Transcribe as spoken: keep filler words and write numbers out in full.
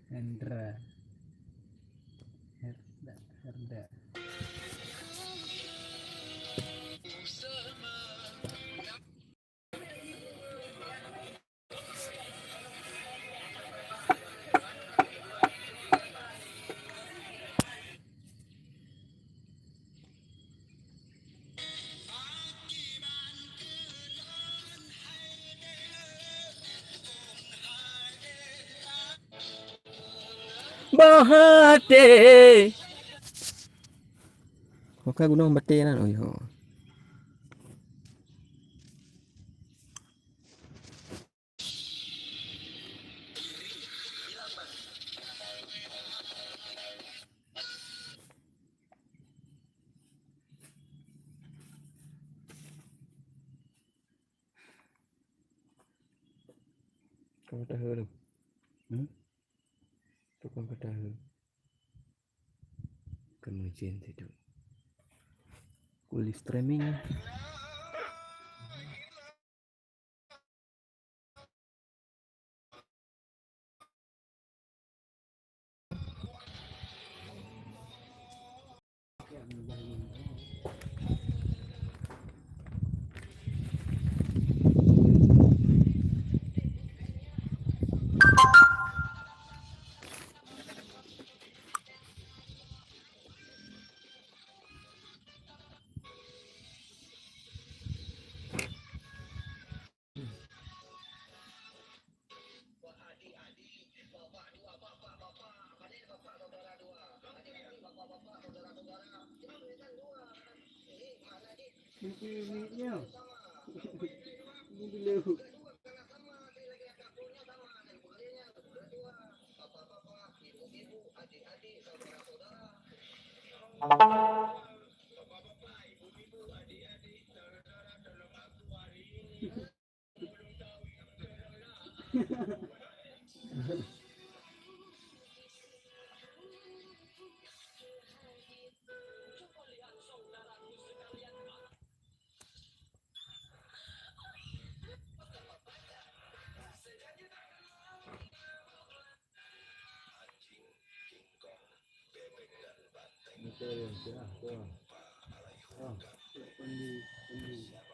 Hendra. Herda, Herda. Bah até. Ho ka gunong batée nan, oh, yo. Ka tahu tu. Hmm? Tu kan ka tahu. Keuneujén situ. Ku live streaming. Betul, ya, betul. Oh, pendi, pendi.